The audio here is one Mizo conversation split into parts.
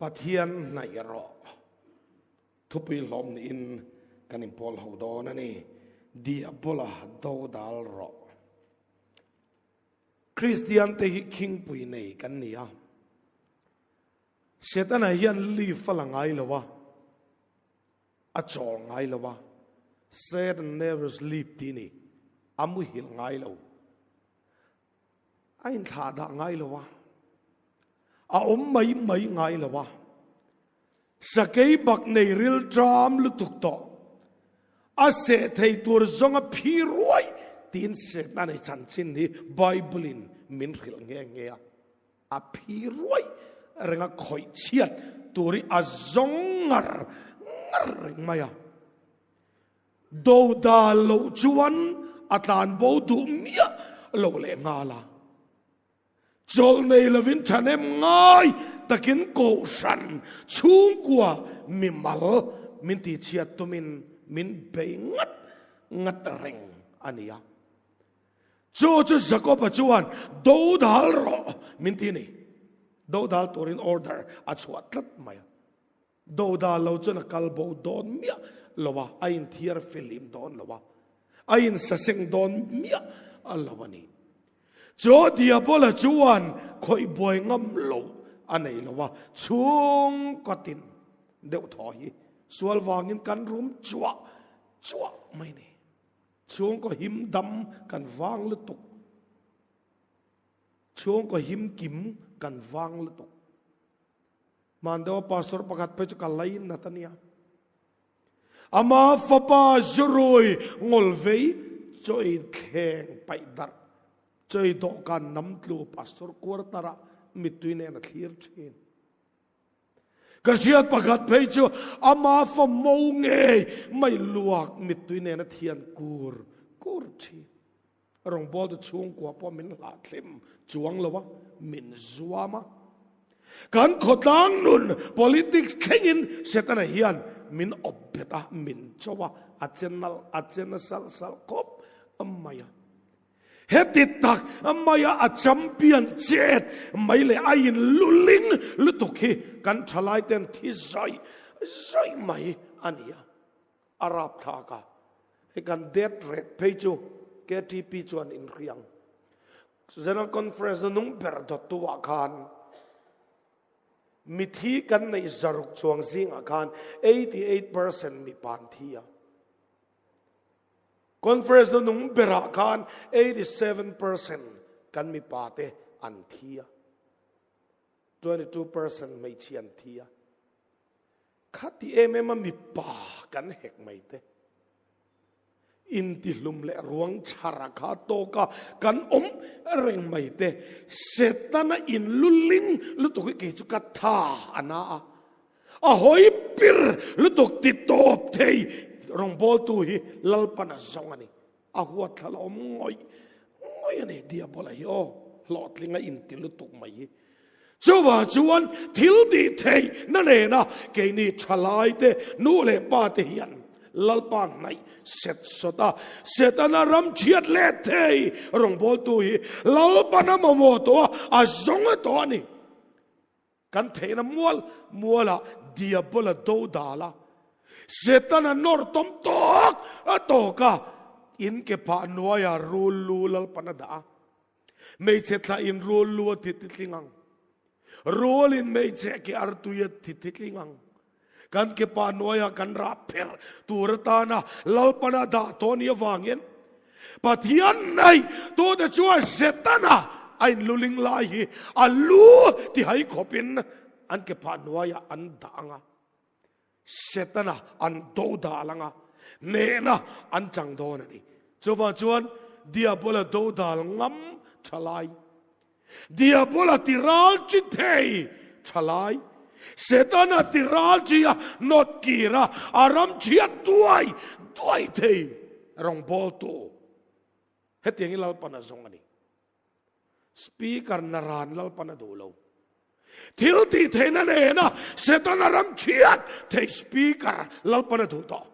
Pathian hnaih rawh. Thupui hlawm niin kan inpawl ho dawn a ni. Diabola dodal rawh. Kristian te hi khingpui nei kan ni a. Setana hian leave a la ngai lo a, a chawl ngai lo a. Satan never sleep tih ni. A muhil ngai lo. A inthlah dah ngai lo a, a awm mai mai ngai lo a, sakei bak nei ril ṭam lutuk tawh, a seh thei tur zawnga phi ruai tiin sehna nei chanchin hi Bible-in min hrilh nghe nghe a. A phi ruai renga khawih chhiat tur hi a zawng ngar ngar reng mai a. Dodal loh chuan a tlan bo duh miah lo leh nghal a. Chawlh nei lovin thahnem ngai takin kohhran chhungkua mimal min tihchhiat tumin min bei ngat ngat reng a ni a. Chu chu Jakoba chuan dodal rawh min ti a ni. Dodal turin order a chhuah tlat mai a. Dodal lo chuan a kal bo dawn miah lo a, a inthiar filim dawn lo a, a insaseng dawn miah lo a ni. Chu Diabola chuan khawih buai ngam lo a nei lo a, chhungkawtin deuh thaw hi sual vangin kan rum chuah chuah mai ni. Chhungkaw him dam kan vang lutuk. Chhungkaw him kim kan vang lutuk. Hmandewa pastor pakhat phei chu ka lain nat a nia. Ama fapa zurui ngol vei chawi thleng paih darh chawi dawhkan nam tlu pastor quarter ah mittui nen a thlir thin. Ka hriat pakhat phei chu ama fa mo ngei mai luak mittui nen a thian kur kur thin. Rawngbawltu chhungkua pawh min hlahthlim chuang lo a, min zuam a. Kan khawtlang nun politics thlengin Setana hian min awp bet a, min cho a, a che nalh, a che na salh salh khawp mai a. Heti tak maia a champion chet mai leh a in luling lutuk hi kan thalai ten thi zawih zawih mai a ni a. A rapthlak a, hei kan death rate phei chu KTP chuan in hriang. General Conference na nung ber dawttu ah khan mithi kan neih zaruk chuang zingah khan 88% mipa an thi a. Conference na nung berah khan 87% kan mipa te an thi a. 22% hmeichhia an thi a. Khati em em a mipa kan hek mai te. Intihlum leh ruang chhar a kha tawk a kan awm reng mai te. Setana in luling lutuk hi kei chu ka tha a na a. A hawi pir lutuk ti tawp thei rawngbawltu hi Lalpan a zawng a ni. A huat thla la awm ngawih ngawih a ni Diabola hi aw hlawhtling a inti lutuk mai hi. Chuvang chuan thil tih theih na nena keini thalai te nu leh pa te hian Lalpa hnaih set sawt a, Setana ram chhiat let thei rawngbawltu hi Lalpan a mamawh tawh a, a zawng a tawh a ni. Kan theihna mual mualah Diabola do dal a, Setana nawr tawm tawk a tawk a, in ke phah hnuaiah rul lu Lalpan a dah a. Hmeichhe thla in rul lu a thi titling ang. Rul in hmeichhe ke artui a thi titling ang. Kan ke pa hnuaiah kan rah pherh tur atana Lalpana dah tawh ni avangin Pathian nei tute chuan Setana a inluling lai hi a lu tihai khawpin an ke phah hnuaiah an dah ang a. Setana an do dal ang a, hnehna an chang dawn a ni. Chuvang chuan Diabola do dal ngam tha lai, Diabola ti ral chi thei tha lai, Setana ti ral chi a nawt kir a, a ram chhiat duai duai thei rawngbawltu hetiang hi Lalpan a zawng a ni. Speaker naran Lalpan a duh lo. Thil tih theihna nena Setana ram chhiat thei speaker Lalpan a duh tawh.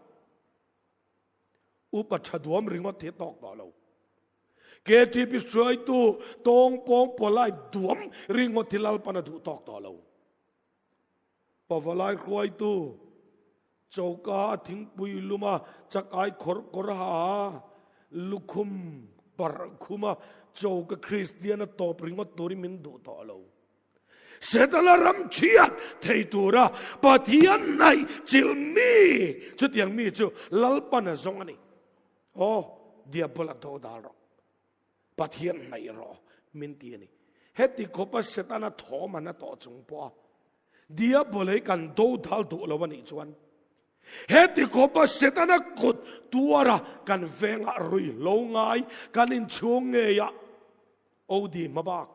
Upa tha duam ringawt hi a tawk tawh lo. KTP hruaitu tawng pawng pawlai duam ringawt hi Lalpan a duh tawk tawh lo. Pavalai hruaitu choka a thingpui luma chakai khawrh kawr ha a, lukhum parh khuma choka Kristian a tawp ringawt turin min duh tawh lo. Setana ram chhiat thei tura Pathian naih chilh mi chutiang mi chu Lalpan a zawng a ni. Aw, Diabola do dal rawh. Pathian hnaih rawh min ti a ni. Heti khawpa Setana thawm an a tawh chung pawha Diabol hi kan do dal duh lo a nih chuan heti khawpa Setana kut tuara kan vengah ruihhlo ngai kan inchhung ngeiah OD hmabak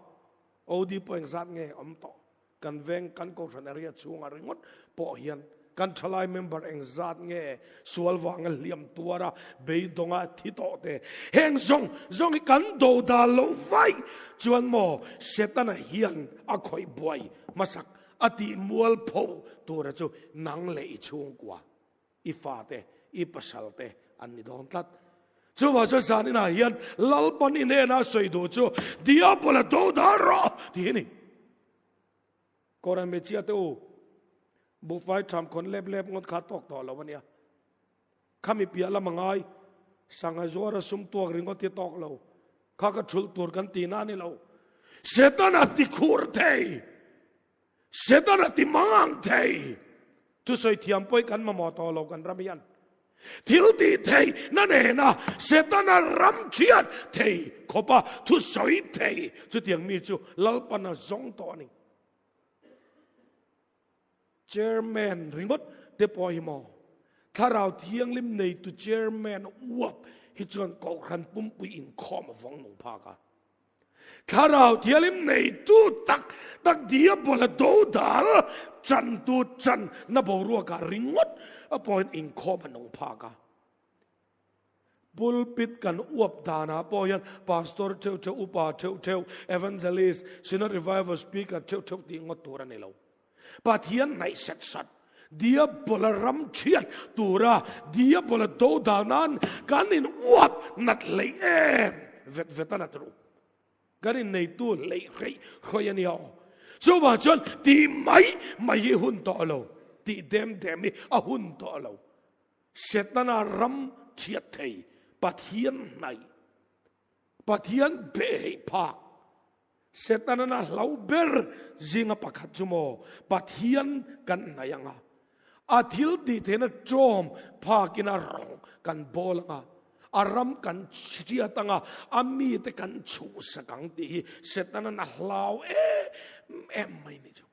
OD pawh engzat nge awm tawh Kan veng, kan kohhran area chhungah ringawt pawh hian kan thalai member engzat nge sual vanga hliam tuara beidawnga thi tawh te heng zawng zawng hi kan do dal loh vaih chuan maw Setana hian a khawih buai hmasak a tih mual pho tura chu nang leh i chhungkua i fate i pasal te an ni dawn tlat. Chuvah chuan zaninah hian Lalpan i hnena sawi duh chu Diabola do dal rawh tih hi a ni. Koran hmeichhia te u, buhfai tham khawn lep lep ngawt kha tawk tawh lo a nia. Khami piah lam a ngai, sangha zuara sum tuak ringawt hi tawk lo. Kha ka thulh tur kan tihna a ni lo. Setana ti khur thei. Setana ti mang thei. Thusawi thiam pawh kan mamawh tawh lo kan ram hian. Thil tih thei na nena Setana ram chhiat thei khawpa thusawi thei chutiang mi chu Lalpana zawng tawh a ni. Chairman ringawt te pawh hi maw Thlarau Thianghlim neitu Chairman uap hi chuan Kohhran pumpui inkhawm a vawng nung phak a. Thlarau Thianghlim neitu tak tak Diabola dodal chantu chan na boruakah ringawt a pawhin inkhawm a nung phak a. Pulpit kan uap danah pawh hian Pastor theuh theuh, Upa theuh theuh, Evangelist, Synod Revival Speaker theuh theuh tih ngawt tur a ni lo. Pathian hnaih sat sat Diabola ram chhiat tura Diabola dodal nan kan in uap nat hleih em vet vet a nat ru. Kan in neitu hleih hreih hruai a nia aw. Chuvang chuan tih mai mai hi hun tawh lo, tih dem dem hi a hun tawh lo. Setana ram chhiat thei Pathian hnaih, Pathian behheih phak Setanan a hlau ber zinga pakhat chu maw Pathian kan hnaih ang a, a thil tih theihna ṭawm phakin a rawng kan bawl ang a, a ram kan hriat ang a, a mite kan chhuhsak ang tih hi Setanan a hlau em em mai ni chu.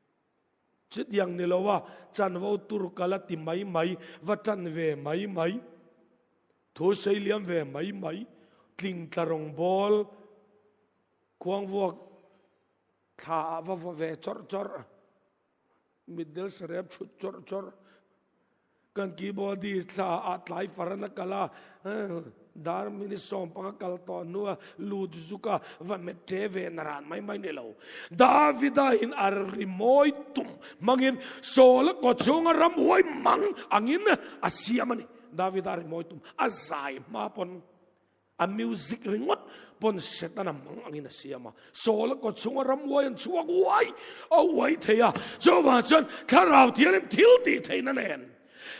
Chutiang ni lo a, chanvo tur kal a ti mai mai, va ṭan ve mai mai, thu sei liam ve mai mai, tling tla rawng bawl, Khuangvuak thla ah va va ve chawrh chawrh, mitdel sarep chhut chawrh chawrh, kan keyboardist thla ah tlai far an a kal a, dar minute 15 kal tawh hnu a lut zuk a va hmet ṭe ve na ran mai mai ni lo. Davida in a rimawi tum hmangin Saul a kaw chhunga ramhuai mang angin a siam a ni. Davida rimawi tum a zai hma pawn A music ringawt pawn Setana mang angin a siam a, Saul a kawt chhunga ramhuai an chhuak uai a uai thei a, chuvang chuan Thlarau Thianghlim thil tih theihna nen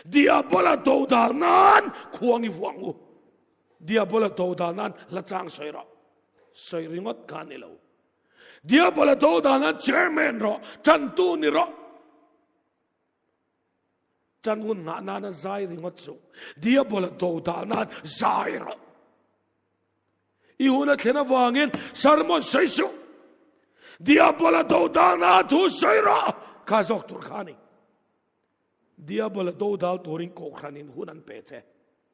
Diabola dodal nan khuang i vuang u. Diabola dodal nan hla chang sawi rawh. Sawi ringawt kha a ni lo. Diabola dodal nan chairman rawh, tantu ni rawh. Tan hun nghah nana zai ringawt chu Diabola do dah nan zai rawh. I hun a thlen avangin sermon sawi suh. Diabola do dah nan thu sawi rawh. Kha zawk tur kha ni. Diabola do dal turin kohhranin hun an pe che.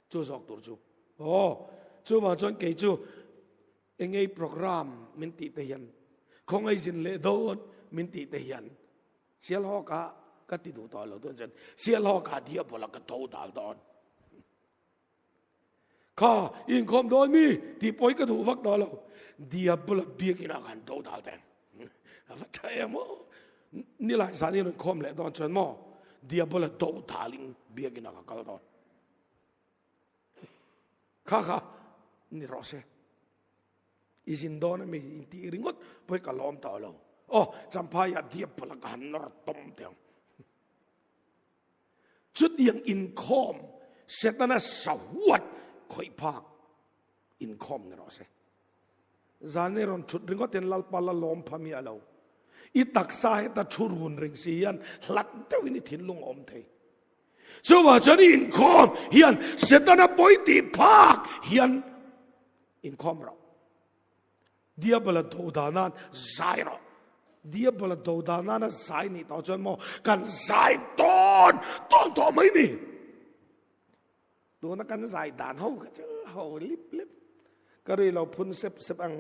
Chu zawk tur chu. Aw, chuvang chuan kei chu engei program min tih te hian khawngaih zin leh dawn min tih te hian Sialhawk ah ka ti duh tawh lo tun chuan Sialhawk ah diabola ka tho dal dawn. Kha inkhawm dawn mi tih pawh hi ka duh vak tawh lo. Diabola biakin ah khan tho dal teng. A va tha em aw. Nilai zan in rawn khawm leh dawn chuan maw diabola do dalin biakin ah ka kal dawn. Kha kha ni rawh se. I zin dawn a mi in tih ringawt pawh hi ka lawm tawh lo. Aw, Champhai ah diap pawh la ka han nawr tawm teh ang. Chutiang inkhawm Setana sahuat khawih phak inkhawm ni rawh se. Zan i rawn thut ringawt hian Lalpa la lawm pha miah lo. I taksa heta thu run reng si hian hlat deuhin i thinlung a awm thei. Chuvah chuan i inkhawm hian Setana pawi tih phak hian inkhawm rawh. Diabola do dan nan zai rawh. Diabola do dan nana zai nih tawh chuan maw kan zai tawn tawn tawh mai ni. Tuna kan zai dan ho kha chu ho lip lip. Ka ri lo phun sep sep ang.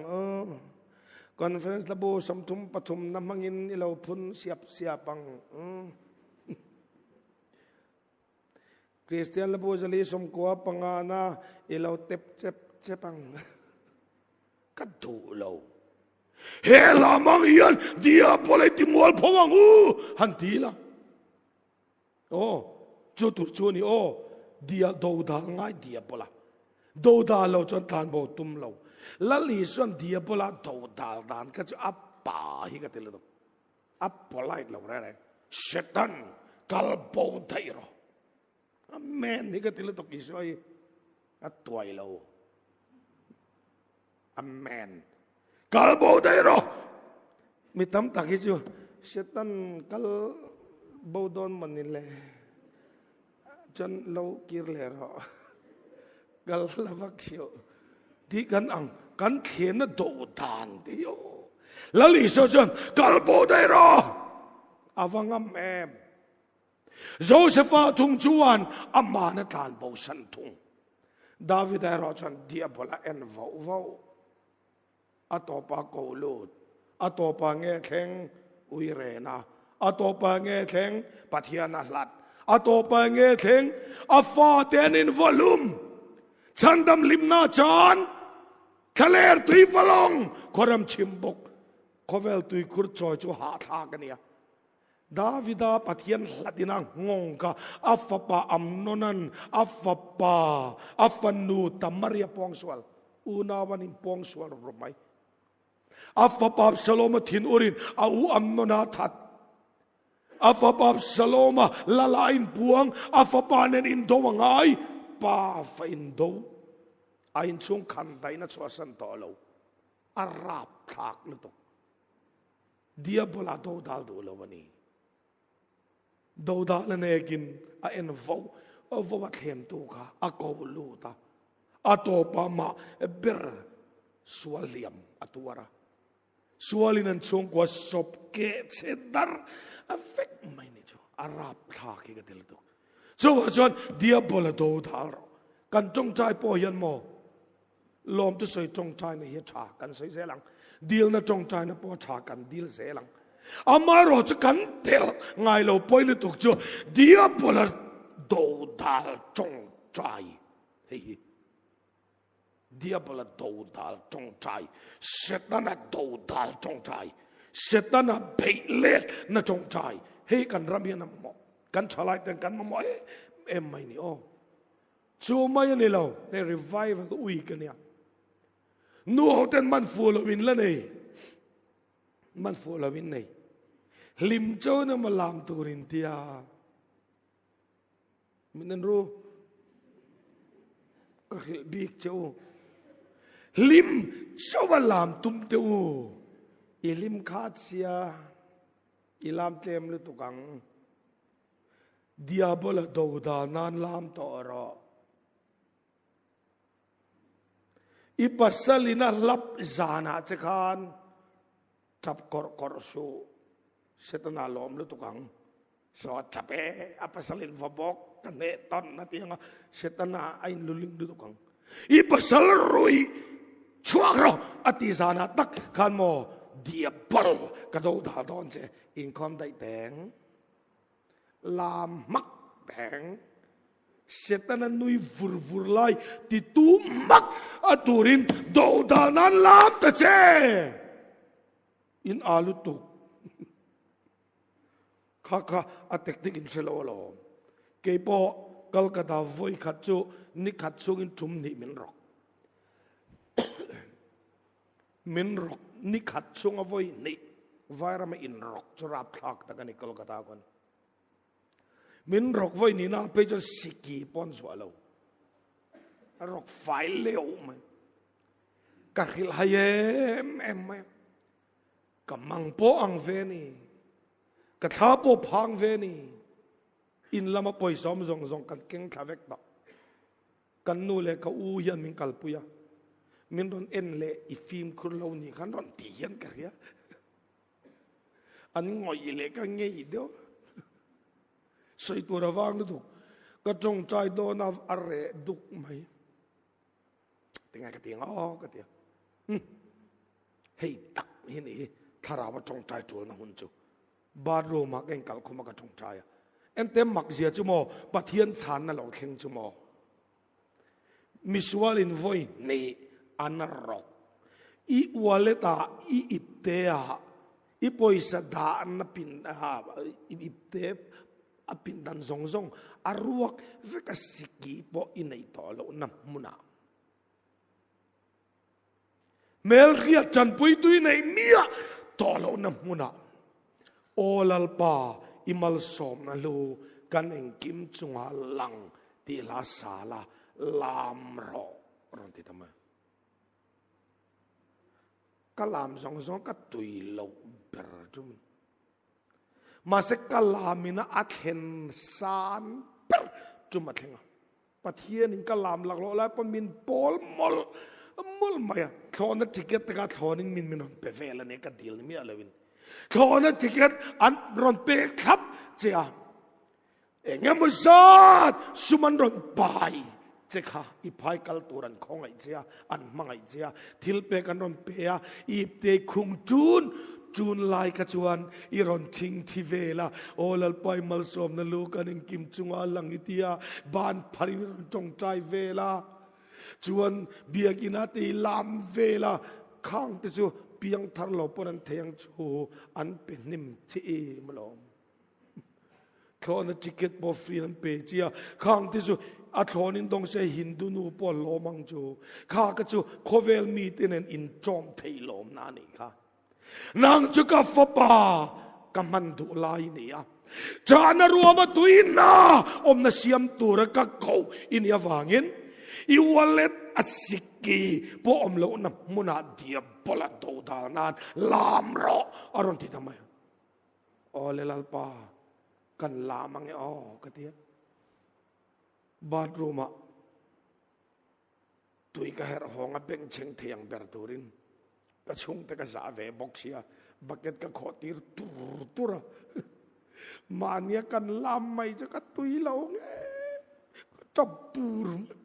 Conference labu 33 na hmangin i lo phun siap siap ang. Kristian labu 495 na i lo tep chep chep ang. Ka duh lo. He lamang hian diabol ei ti mual pho ang u han ti la. Aw, chu tur chu a ni aw, dia dodal ngai diabola. Dodal lo chuan tlanbo tum lo. Lal Isuan diabola dodal dan kha chu a pa hi ka ti lutuk. A polite lo reng reng. Satan kal bo daih rawh. Amen hi ka ti lutuk Isua hi a tuai lo. Amen. Kal bo daih rawh. Mi tam tak hi chu Satan kal bo dawn maw ni le. Chuan lo kir leh rawh. Kal la vak siu. Tih kan ang kan thlenna do dan te hi aw. Lal Isua chuan kal bo daih rawh. A va ngam em. Josefa thung chuan amahna tlan bosan thung. Davida erawh chuan diabola en vauh vauh. A tawpa ko lut, a tawpa nge thleng ui rena, a tawpa nge thleng Pathian a hlat, a tawpa nge thleng a fate an involum. Chhandam hlimna chan thlaler tui valawng khuaram chim bawk. Khawvel tuikhur chawi chu hahthlak a nia. Davida Pathian hlatin a nghawng kha a fapa Amnonan a fapa a fanu Tamari a pawngsual. Unau an inpawngsual rawp rawp mai. A fapa Absaloma thin urin a u Amnona a that. A fapa Absaloma lala a inpuang, a fapa nen indo a ngai, pa fa indo. A inchhung khan daihna chhuahsan tawh lo. A rapthlak lutuk. Diabola dodal duh lo a ni. Dodal a nekin a en vo vo a thlemtu kha a ko lut a, a tawpah mah ber sual hliam a tuar a. Sualin an chhungkua sawp keh chhe dar a vek mai ni chu a rapthlak hi ka ti lutuk. Chuvah chuan Diabola dodal rawh. Kan tawngtai pawh hian maw Lawm chu sawi tawngtaina hi a tha kan sawi zel ang. Dilna tawngtaina pawh a tha kan dil zel ang. Amaherawh chu kan tel ngai lo pawi lutuk chu Diabola dodal tawngtai hei hi. Diabola dodal tawngtai, Setana dodal tawngtai, Setana beih let na tawngtai hei kan ram hian a mamawh. Kan thalai ten kan mamawh em em mai ni aw. Chu mai a ni lo, hei revival week a nia. Nu ho ten man fuh lo in la nei. Man fuh lo in nei. Hlim cho na ma lam tur in tia. Min an ru. Ka hrilh bik che u. Hlim cho a lam tum te u. I hlim khat sia. I lam tlem lutuk ang. Diabola dodal nan lam tawh rawh. I pasalin a hlap zanah che khan tap kawrh kawrh suh. Setana lawm lutuk ang. Saw a tap e, a pasalin va bawk ka hneh tawn a ti ang a, Setana a inluling lutuk ang. I pasal rui chhuak rawh a ti zanah tak khan maw Diabol ka dodal dawn che, inkhawm daih teng. Lam hmak teng. Setana nui vur vur lai titu hmak a turin dodal nan lam ta che. In a lutuk. Kha kha a tactic in hre lo alawm. Keipawh Kolkata vawi khat chu ni khat chhungin tum hnih min rawk. Min rawk ni khat chhunga vawi hnih Vairama in rawk chu rapthlak tak a ni Kolkata khawn. Min rawk vawi nihna ah phei chuan siki pawh an zuah lo. A rawk fai leuh mai. Ka hrilh hai em em mai a. Ka mang pawh ang ve ni. Ka thla pawh phang ve ni. In lama pawisa awm zawng zawng kan keng thla vek tawh. Kan nu leh ka u hian min kalpui a, min rawn en leh i fimkhur lo ni khan rawn ti hian ka hria. An ngawih leh ka ngei deuh. Sawi tur a vang lutuk. Ka tawngtai dawn a a reh duk mai. Tingai ka ti ang aw ka ti a. Hmm. Hei tak hi ni hi thlarau a tawngtai tul na hun chu. Bathroom ah ka inkal khum a ka tawngtai a. Ente mak zia chu maw Pathian chhanna lo thleng chu maw. Misual in vawi hnih an rawk. I wallet ah i ipte ah i pawisa dahna pin i ipte a pindan zawng zawng a ruak vek a siki pawh i neih tawh lohna hmunah. Hmelhriat chanpui tui neih miah tawh lohna hmunah Aw Lalpa i malsawmna hlu kan engkim chunga lang tih hla sa la lam rawh a rawn ti ta mai. Ka lam zawng zawng ka tui loh ber chu mahse ka lamina a thlen san ber tum a thleng a. Pathianin ka lam laklawh lai pawn min pawl mawlh mawlh mai a, thlawhna ticket te kha thlawnin min min rawn pe vel a nia ka dil ni miah loin. Thlawhna ticket an rawn pek thlap che a, eng emaw zat sum an rawn pai che kha i phai kal tur an khawngaih che a, an hmangaih che a, thil pek an rawn pe a, i ipte khung tun Chun lai kha chuan i rawn thing thi vel a, Aw Lalpa i malsawmna lu kan engkim chunga lang i ti a, ban pharin i rawn tawngtai vel a, chuan biakina te i lam vel a, khang te chu piang thar lo pawn an thei ang chu an pe hnim che em alawm. Thlawhna ticket pawh free an pe chi a, khang te chu a thlawn in dawng se Hindu nu pawh a lawm ang chu. Kha ka chu khawvel mi te nen inṭawm theih lawmna a nih kha. Nang chu ka fapa ka hman duh lai ni a. Chahna ruama tuina awmna siam tura ka koh i nih avangin i wallet a sikki pawh awm lohna hmunah diabola dodal nan lam rawh a rawn ti ta mai a. Aw le Lalpa, kan lam ange aw ka ti a. Bathroom ah tui ka herh hawng a bengchheng thei ang ber turin ka chhungte ka zah ve bawk sia, bucket ka khawh tir tur tur a. Mahnia kan lam mai chu ka tui lo nge, ka tap pur mai.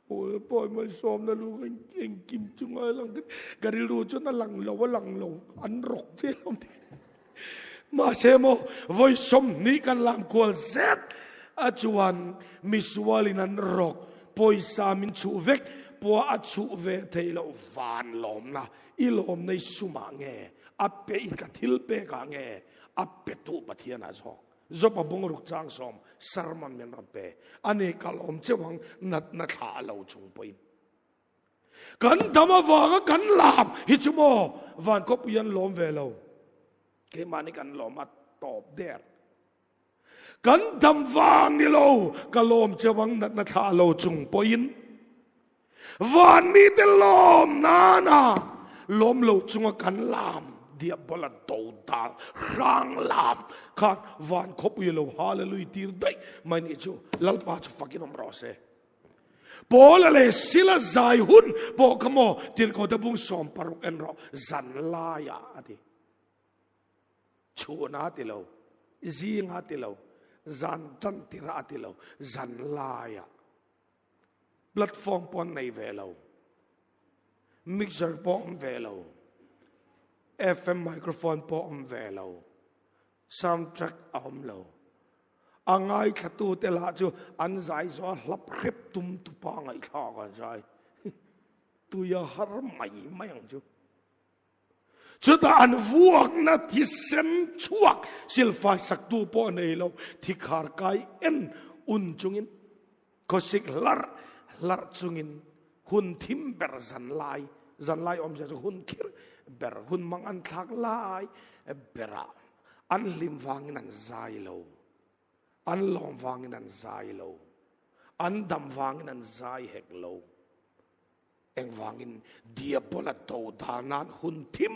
Aw pawi mai sawmna lu ka engkim chu ngai lang ka rilru chuan a lang lo a lang lo an rawk che lo ti. Mahse maw vawi 20 kan lam kual zet a chuan misualin an rawk pawisa min chhuh vek pawh a chhuh ve thei loh van lawmna i lawmna i sumah nge a pe i ka thil pekah nge a petu Pathianah zawk. Job-a bungruk chang sawm sermon min rawn pe. A ni kal awm cheuh ang natna thla a lo chung pawhin. Kan dam avanga kan lam hi chu maw van khawpui an lawm ve lo. Keimahni kan lawm a tawp der. Kan dam vang ni lo ka lawm cheuh ang natna thla a lo chung pawhin. Van mite lawm nana lawm lo chunga kan lam diabola dodal hrang lam khan van khawpui lo hallelujah tir daih mai ni chu Lalpa chu fakin awm rawh se. Paula leh Sila zai hun pawh kha maw tirhkohte bung 16 en rawh zan laiah a ti. Chhun a ti lo, zing a ti lo, zan tan tirah a ti lo, zan laiah. Platform pawh an nei ve lo, mixer pawh awm ve lo, FM microphone pawh awm ve lo, sound track a awm lo. A ngaithlatute lah chu an zai zawh a hlap hrep tum tupa ngaihthlak an zai. Tui a har mai mai ang chu. Chutah an vuakna thisen chhuak silfai saktu pawh a nei lo, thikhar kai en un chungin, khawsik hlarh hlarh chungin hun thim ber zan lai, zan lai awmzia chu hun khir ber, hun mang an thlak lai berah an hlim vangin an zai lo. An lawm vangin an zai lo. An dam vangin an zai hek lo. Engvangin Diabola do danan hun thim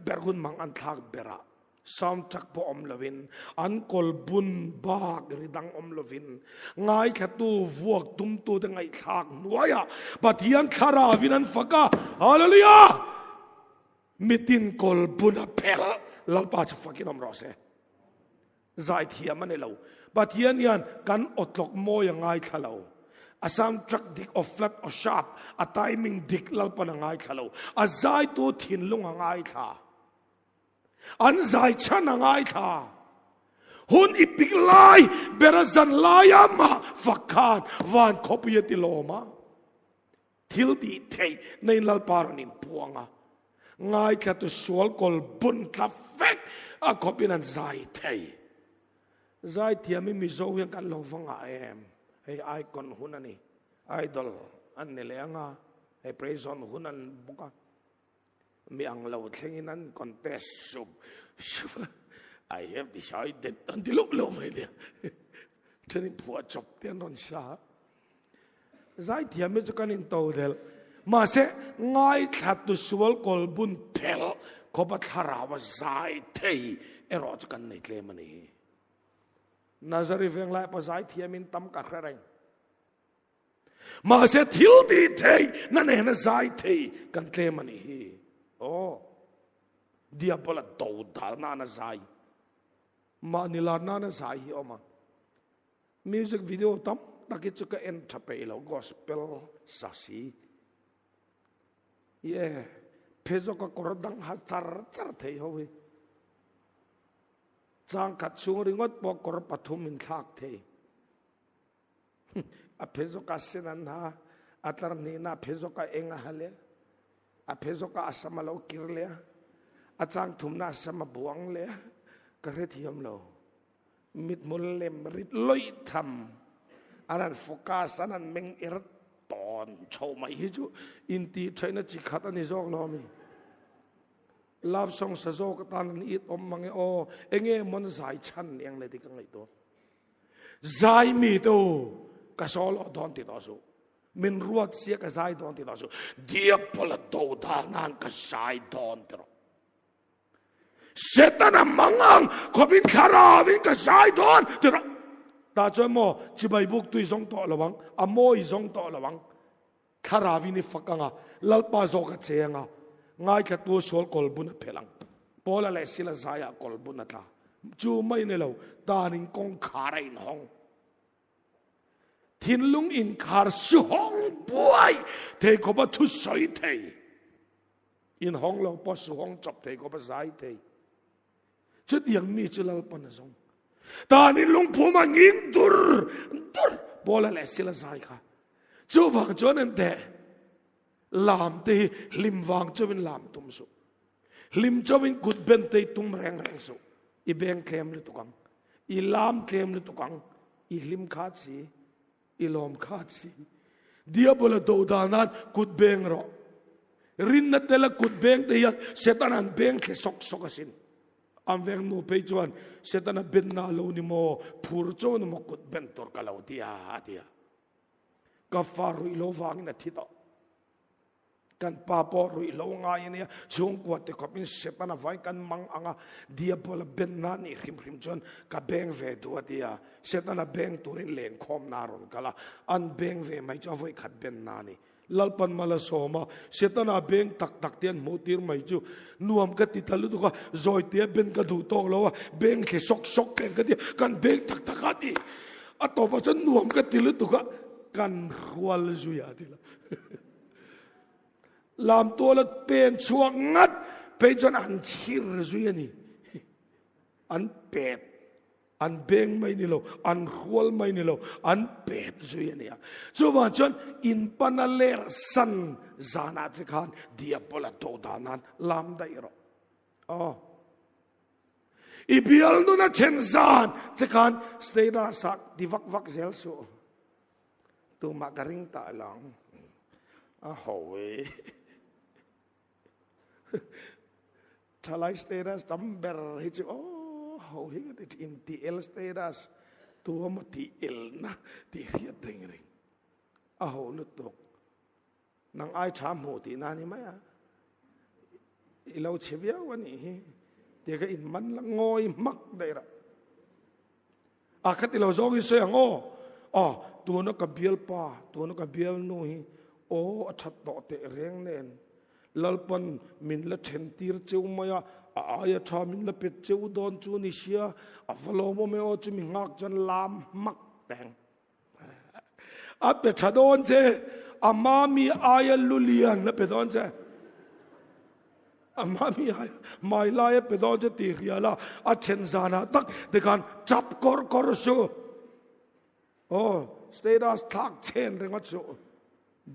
ber hun mang an thlak berah soundtrack pawh awm lovin an kawl bun bak ri dang awm lovin ngaithlatu vuak tumtute ngaihthlak hnuaiah Pathian thlarauin an fak a. Hallelujah! Mitin kawl bun a phelh Lalpa chu fakin awm rawh se. Zaithiam a ni lo. Pathian hian kan awtlawk mawi a ngaithla lo. A soundtrack dik aw flat aw sharp, a timing dik Lalpan a ngaithla lo. A zaitu thinlung a ngaithla. An zai chhan a ngaithla. Hun i pik lai ber a zan lai a mah fak khan van khawpui a ti lawm a. Thil tih theih na in Lalpa rawn inpuang a, ngaithla tu sual kawl bun tla vek a khawp in an zai thei. Zai thiam hi Mizo hian kan lo va ngah em? Hei icon hun a ni, idol an ni leh ang a, hei praise on hun an bawk a, mi ang lo thleng in an contest sup sup a, I have decided an ti loh loh mai nia. Then in phuah chawp te an rawn sa a. Zaithiam hi chu kan in to del. Mahse ngaithla tu sual kawl bun phelh khawpa thlarau a zai thei erawh chu kan nei tlem a ni. Nazari veng lai pawh zaithiam in tam ka hre reng. Mahse thil ti thei na nena zai thei kan tlem a nih hi. Aw. Diabola do dal nana zai. Mahni lar nana zai hi awm a. Music video tam tak hi chu ka en tha peih lo gospel sa si. Ye phe zawk a kawr dang ha char char thei ho hi. Chang khat chhung ringawt pawh kawr pathum in thlak thei. A phe zawk a sen an ha, a tlar hnihna a phe zawk a eng a ha leh, a phe zawk a a sam a lo kir leh a, a chang thumna a sam a buang leh a, ka hrethiam lo. Mithmul lem rit lawih tham an han focus an han meng er tawn chho mai hi chu intih theihna chi khat a ni zawk lo a mi. Love song sa zawk atan an it awm mang e aw, enge mawn zai chhan eng le tih ka ngaihtuah. Zai mi te u ka solo dawn ti tawh suh. Min ruat sia ka zai dawn ti tawh suh. Diabola do dal nan ka zai dawn ti rawh. Setana mangang khawpin thlarauin ka zai dawn ti rawh. Ta chuan maw chibai buk tui zawng tawh lo ang, a mawi zawng tawh lo ang. Thlarauin i fak anga, Lalpa zawk a che anga, ngaithlatu sual kawlbun a phelh ang. Paula leh Sila zaiah kawlbun a tla. Chu mai ni lo, tanin kawngkhar a inhawng. Thinlung inkhar su hawng buai thei khawpa thu sawi thei. Inhawng lo pawh su hawng chawp thei khawpa zai thei. Chutiang mi chu Lalpan a zawng. Tanin lungphum a nging dur dur Paula leh Sila zai kha. Chuvang chuan en teh lam te hi hlim vang chauhin lam tum suh. Hlim chauhin kut ben te tum reng reng suh. I beng tlem lutuk ang. I lam tlem lutuk ang. I hlim khat si. I lawm khat si. Diabola do dan nan kut beng rawh. Rinna tela kut beng te hian Satan an beng thle sawk sawk asin. An veng nu phei chuan Setana ben na lo ni maw, phur chaw ni maw kut ben tur ka lo tia a tia. Ka fa ruih lo vangin a thi tawh. Kan pa pawh ruih lo ngai a nia, chhungkua te khawpin Setana vai kan mang ang a, Diabola ben na nih hrim hrim chuan ka beng ve duh a tia. Setana beng turin lenkhawm na rawn kal a, an beng ve mai chu a vawi khat ben na a ni. Lalpan mal a sawm a, Setana beng tak tak te an hmuh tir mai chu nuam ka ti ta lutuk a, zawitea ben ka duh tawk lo a, beng thli sawk sawk eng ka ti a, kan beng tak tak a ti. A tawpah chuan nuam ka ti lutuk a, kan rual zui a ti la. Lam tuala pen chhuak ngat phei chuan an chhir zui a ni. An pet. An beng mai ni lo, an rual mai ni lo, an pet zui a nia. Chuvang chuan in pana ler san zanah che khan diabola do dan nan lam daih rawh. Aw. I bial nuna then zan che khan status ah ti vak vak zel suh. Tumah ka ring ta lang. A ho e. Thalai status tam ber hi chu aw ho hi ka ti thin, in ti el status. Tu emaw tih elna tih hriat reng reng a ho lutuk. Nang ai tha hmuh tih na ni mai a. I lo chhe viau a nih hi. Tia ka in man la ngawi hmak daih rah. A kha ti lo zawng in sawi ang aw. Aw tuna ka bial pa, tuna ka bial nu hi aw a that tawh teh reng nen. Lalpan min la then tir cheu mai a, a aia tha min la pet cheu dawn chu ni sia, a va lawmawm e aw chu mi nghak chuan lam hmak teng. A pe tha dawn che, a mami aia lulian a pe dawn che. A mami aia mai lai a pe dawn che tih hria la, a then zanah tak tikhan chap kawr kawr su. Aw, status thlak chen ringawt suh.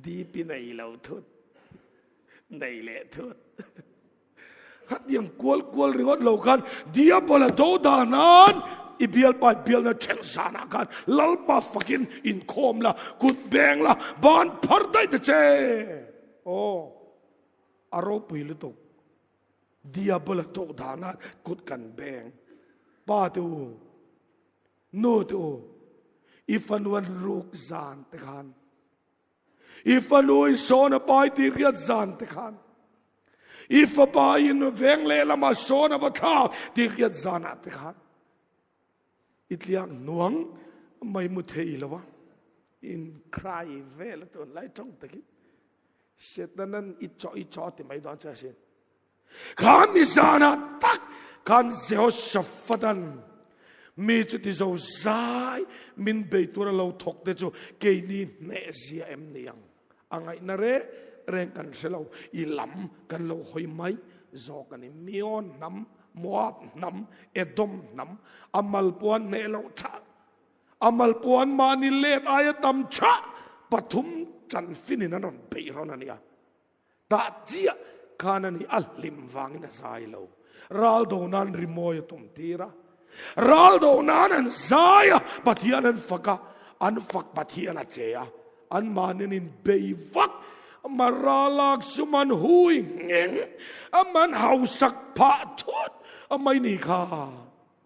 DP nei lo thut, nei leh thut. Khatiang kual kual ringawt lo khan Diabola do dan nan i bialpa i bialna then zanah khan Lalpa fakin inkhawm la, kut beng la, ban phar daih ta che. Aw, a ropui lutuk. Diabola do dan nan kut kan beng. Pa te u, nu te u, i fanuan ruk zan te khan I fanu in sawn a pai tih riat zan te khan i fapa in veng lehlamah sawn a va thlak tih riat zanah te khan i tliak hnuang mai mu thei lo a in cry vel a tun lai tawng takin Setanan i chaw i chaw ti mai dawn che asin. Kha mi zanah tak khan Jehoshaphat-an mi chu ti zo zai min bei tura lo thawk te chu keini hneh zia em ni ang? A ngaihna reng reng kan hre lo, i lam kan lo hawi mai zawk a ni. Mion hnam, Moab hnam, Edom hnam, a malpuan hneh loh thah, a malpuan mahni let aia tam thah pathum chan finin an rawn beih rawn a nia. Tah chiah khan a ni a hlim vangin a zai lo. Ral do nan rimawi a tum tir a. Ral do nan an zai a, Pathian an fak a, an fak Pathian a che a. An mahni an inbei vak, Mara lak sum an hui ngheng, a man hausak phah thut a mai ni kha.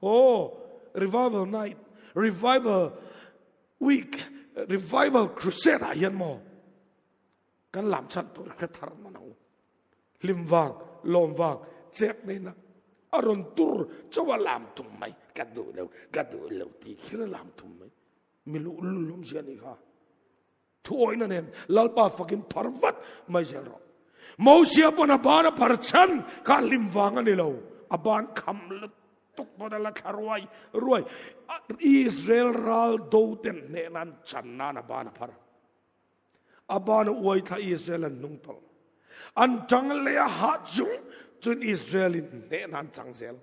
Aw, revival night, revival week, revival crusade ah hian maw? Kan lam chhan tur hre thar man ang u. Hlim vang, lawm vang, chek neina a rawn tur chauh a lam tum mai. Ka duh lo, ka duh lo tih kher a lam tum mai. Mi luh lul awm zia ni kha. Thuawihna nen Lalpa fakin phar vat mai zel rawh. Mosia pawn a ban a phar chhan kha hlim vang a ni lo. A ban kham lutuk pawn a la thla ruai ruai. Israel ral do ten hneh nan chan nan a ban a phar. A ban a uai thla Israel an hnung tawlh. An tang leh a hah chung chun Israel in hnehna an chang zel.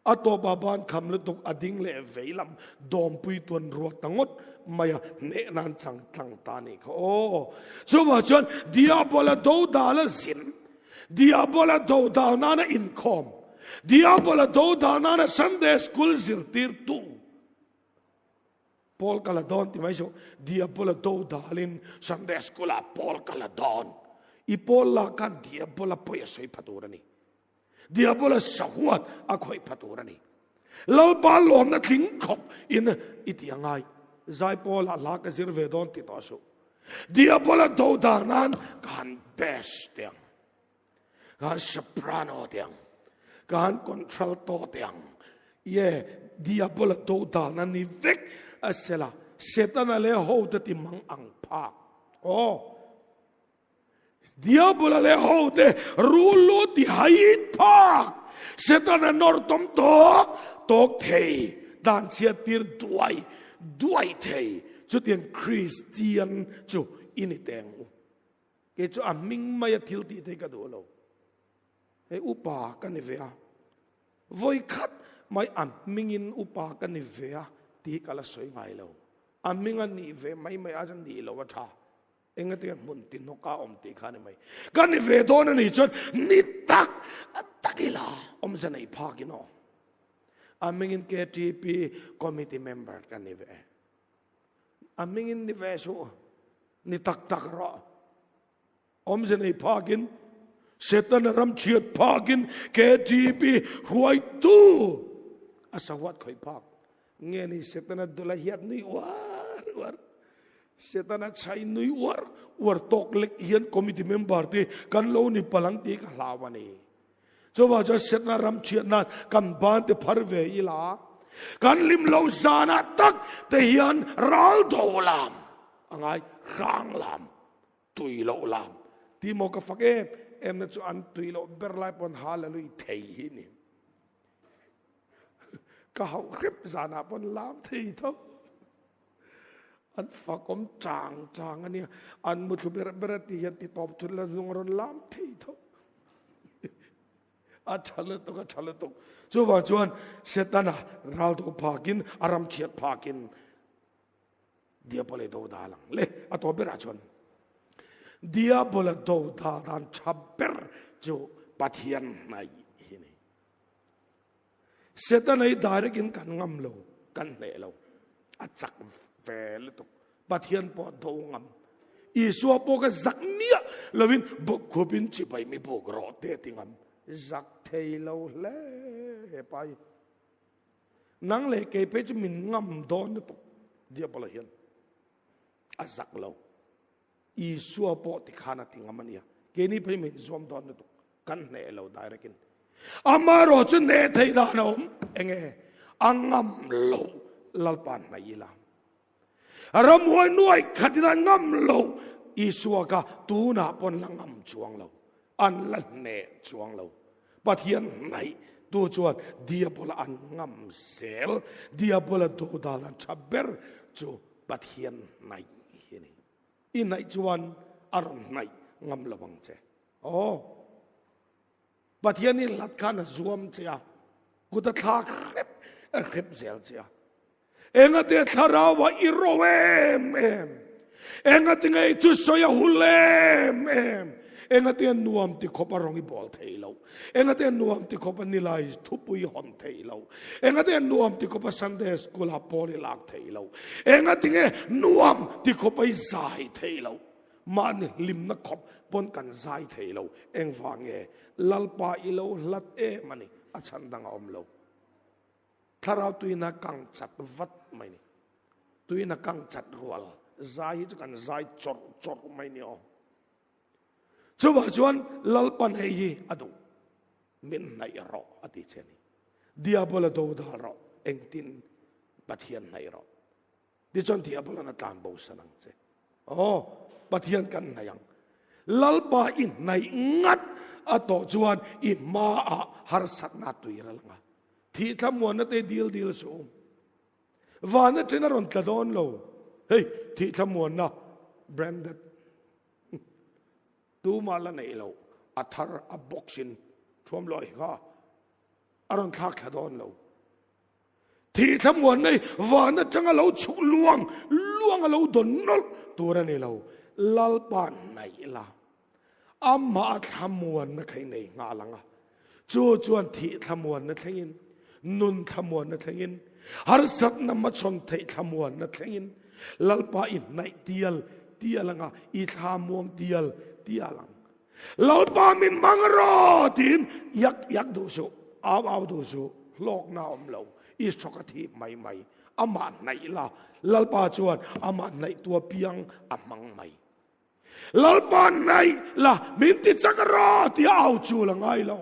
A tawp a ban kham lutuk a ding leh vei lam dawmpui tuan ruat ta ngawt mai a hnehna an chang tlang ta nih kha aw. Chuvah chuan Diabola dodal a zin, Diabola dodal nana inkhawm, Diabola dodal nana Sunday school zirtirtu, Pawl ka la dawn ti mai suh. Diabola do dalin Sunday school ah pawl ka la dawn. I pawl la khan Diabola pawi a sawi pha tur a ni. Diabola sahuat a khawih pha tur a ni. Lalpa lawmna tling khawp in i ti a ngai. Zai pawl ah hla ka zir ve dawn ti tawh suh. Diabola do dal nan ka han best te ang. Ka han soprano te ang. Ka han contralto te ang. Ye, diabola do dalna ni vek a sela. Setana leh ho te ti mang ang phak. Aw. Diabola leh ho te rulu ti hait phak. Setana nawr tawm tawk tawk thei. Dan chhiat tir duai duai thei. Chutiang Kristian chu i ni teng u. Kei chu a hming maia thil tih te hi ka duh lo. Hei upa ka ni ve a, vawi khat mai a hmingin upa ka ni ve a tih hi ka la sawi ngai lo. A hming a nih ve mai mai a chuan nih loh a tha. Engatinge hmun ti hnawka awm tih kha a ni mai. Ka ni ve dawn a nih chuan ni tak tak ila awmze nei phak in aw. A hmingin KTP committee member ka ni ve. A hmingin ni ve suh, ni tak tak rawh. Awmze nei phakin, Setana ram chhiat phakin KTP hruaitu a sahuat khawih phak. Nge ni Setana dula hiat nui uar uar. Setana chhai nui uar uar tawk lek hian committee member te kan lo ni palang tih ka hlau a ni. Chuvang chuan Setana ram chhiat nan kan ban te phar ve ila. Kan lim lo zanah tak te hian ral do lam a ngai hrang lam tui loh lam ti maw ka fak em em na chu an tui loh ber lai pawn hallelujah thei hi ni. Ka hauh hrep zanah pawn lam thei tho. An fakawm chang chang a nia. An muthlu ber ber a ti hian ti tawp thut la hnung a rawn lam thei tho. A tha lutuk, a tha lutuk. Chuvang chuan Setana ral do phakin, a ram chhiat phakin Diabola do dal ang le. A tawp berah chuan Diabola do dal dan tha ber chu Pathian hnaih hi ni. Setana hi direct in kan ngam lo, kan hneh lo. A chak ve lutuk. Pathian pawh do ngam. Isua pawh ka zak miah lovin bawkkhup in chibai mi buk rawh te ti ngam. Zak thei lo hle he pa hi. Nang leh kei phei chu min ngam dawn lutuk Diabola hian. A zak lo. Isua pawh tikhan a ti ngam a nia. Keini phei min zuam dawn lutuk. Kan hneh lo direct in. Amaherawh chu hneh theih dan a awm. Enge? A ngam lo Lalpa hnaih ila. Ramhuai nuai khatin a ngam lo Isua kha tunah pawn la ngam chuang lo. An la hneh chuang lo. Pathian hnaih tu chuan Diabola an ngam zel. Diabola dodal an tha ber chu Pathian hnaih hi a ni. I hnaih chuan a rawn hnaih ngam lo ang che. Aw. Pathian i hlat khan a zuam che a, kut a thlak hrep hrep zel che a. Engate thlarau a i ro em em. Engate nge i thusawi a hul em em. Engate nuam ti khawp a rawng i bawl thei lo. Engate nuam ti khawp a nilai thupui hawn thei lo. Engate nuam ti khawp a Sunday school a pawl i lak thei lo. Engate nge nuam ti khawp a i zai thei lo. Mahni hlimna khawp pawn kan zai thei lo. Engvang nge? Lalpa i lo hlat em a ni. A chhan dang a awm lo. Thlarau tuina kang chat vat mai ni. Tuina kang chat rual. Zai hi chu kan zai chawrh chawrh mai ni aw. Chuvah chuan Lalpan hei hi a duh. Min hnaih rawh a ti che ni. Diabola do dal rawh. Engtin Pathian hnaih rawh. Tichuan Diabolan a tlan bo san ang che. Aw, Pathian kan hnaih ang. Lalpa i hnaih ngat a tawh chuan i hmaah harsatna tui ral ang a. Thih thlamuanna te dil dil suh um. Vana chen a rawn tla dawn lo. Hei, thih thlamuanna branded. Tumah la neih lo, a thar a box in thuam lawi kha a rawn thlak thla dawn lo. Thih thlamuan nei van atanga lo chhuk luang luang a lo dawn nawlh tur a ni lo. Lalpa hnaih la, amah a thlamuanna kha i nei nghal ang a. Chu chuan thih thlamuanna thlengin, nun thlamuanna thlengin, harsatna hmachhawn theih thlamuanna thlengin Lalpa i hnaih tial tial ang a, i thlamuang tial tial ang. Lalpa min hmang rawh tiin yak yak duh suh, au au duh suh, hlawkna a awm lo, i hrawk a thip mai mai, amah hnaih la, Lalpa chuan amah hnaihtu apiang a hmang mai. Lalpa hnaih la, min ti chak rawh tia au chul a ngai lo,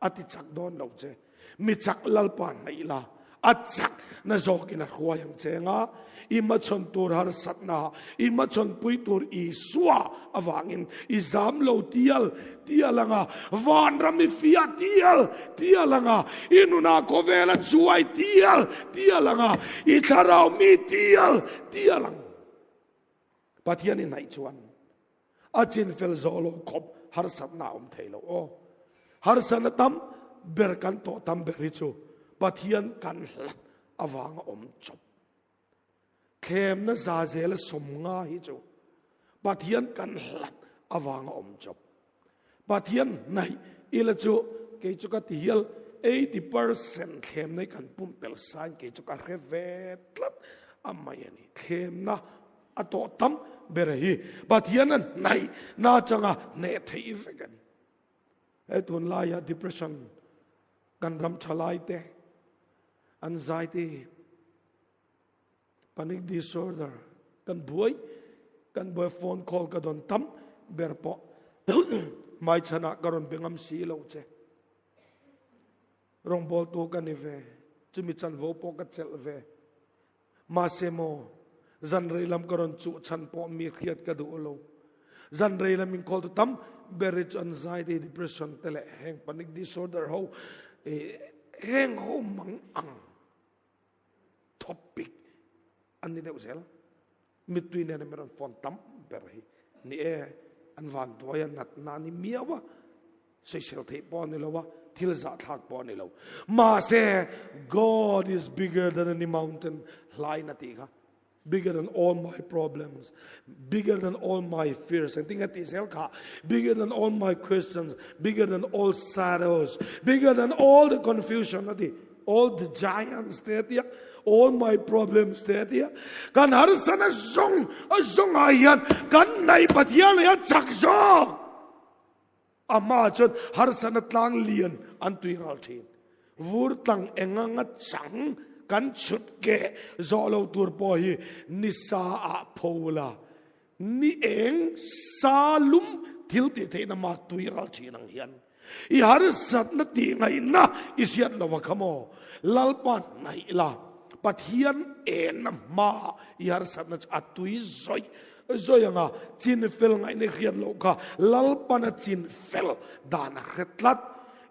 a ti chak dawn lo che. Mi chak Lalpa hnaih la, a chak na zawkin a hruai ang che nga, i hmachhawn tur harsatna, i hmachhawn pui tur Isua avangin i zam lo tial tial anga, vanram i fiah tial tial anga, i nunah khawvel a chuai tial tial anga, i thlarau mi tial tial ang. Pathian i hnaih chuan A chinfel zawh lo khawp harsatna a awm thei lo aw. Harsatna tam ber kan tawh tam ber hi chu Pathian kan hlat avanga awm chawp. Thlemna za zela sawmnga hi chu Pathian kan hlat avanga awm chawp. Pathian hnaih ila chu kei chu ka ti hial 80% thlemna hi kan pumpelh sain kei chu ka hre ve tlat a mai a ni. Thlemna a tawh tam ber hi Pathian a hnaih na atanga hneh theih vek a ni. He tunlaia depression kan ram thalai te anxiety. Panic disorder kan buai kan buai phone call ka don tam ber pawh hmaichhanah ka rawn be ngam si lo che. Rawngbawltu ka ni ve, chumi chanvo pawh ka chelh ve. Mahse maw, zan rei lam ka rawn chuh chhan pawh mi hriat ka duh lo. Zan rei lam in call tu tam ber hi chu anxiety, depression te leh heng panic disorder ho heng ho mang ang topic an ni deuh zel. Mittui nen a rawn phone tam ber hi ni e, an van duai a natna a ni miau a, sawisel theih pawh a ni lo a, thil zahthlak pawh a ni lo. Mahse, God is bigger than any mountain hlain a tih kha. Bigger than all my problems, bigger than all my fears, engtin nge tih zel kha, bigger than all my questions, bigger than all shadows, bigger than all the confusion a ti. All the giants te a tia, all my problems te a tia. Kan harsana zawng a zawng ah hian kan naih Pathian leh a chak zawk. A hma chuan harsana tlang lian an tui ral thin. Vur tlang enganga chang kan chhut keh zawh lo tur pawh hi nisa ah pho la Ni eng sa lum thil tih theihna ma tui ral thin ang hian i harsatna tih ngaihna i hriat lo a kha maw? Lalpa hnaih la, Pathian enna hma i harsatna chu a tui zawih zawih ang a, chin fel ngaihna i hriat loh kha Lalpana chin fel dan a hre tlat.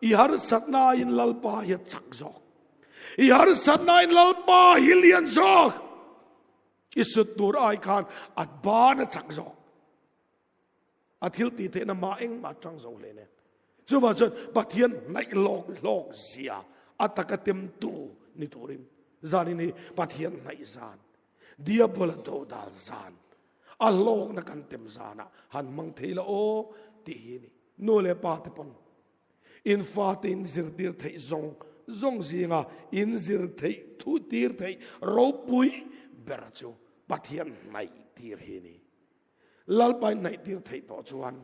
I harsatna aiin Lalpa hi a chak zawk. I harsatna aiin Lalpa hi lian zawk. I sut tur ai khan a ban a chak zawk. A thil tih theihna mah engmah tang zo hle nen. Chuvang chuan Pathian hnaih lawk lawk zia a taka temtu ni turin zanin hi Pathian hnaih zan, Diabola dodal zan, a hlawkna kan tem zanah han hmang thei la aw tih hi ni. Nu leh pa te pawn In fate in zirtir theih zawng zawng zinga in zir theih thu tir theih ropui ber chu Pathian hnaih tir hi a ni. Lalpa in hnaih tir theih tawh chuan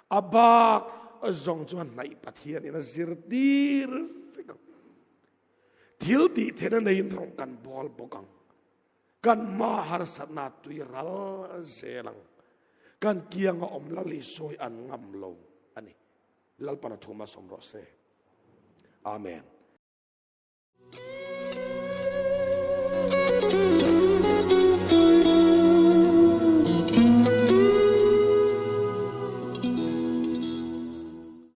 a bak zawng chuan hnaih Pathian in a zirtir vek ang. Thil tih theihna neiin rawng kan bawl bawk ang. Kan hma harsatna tui ral zel ang. Kan kianga awm lal i sawi an ngam lo a ni. Lalpan a thuma sawm rawh se. Amen.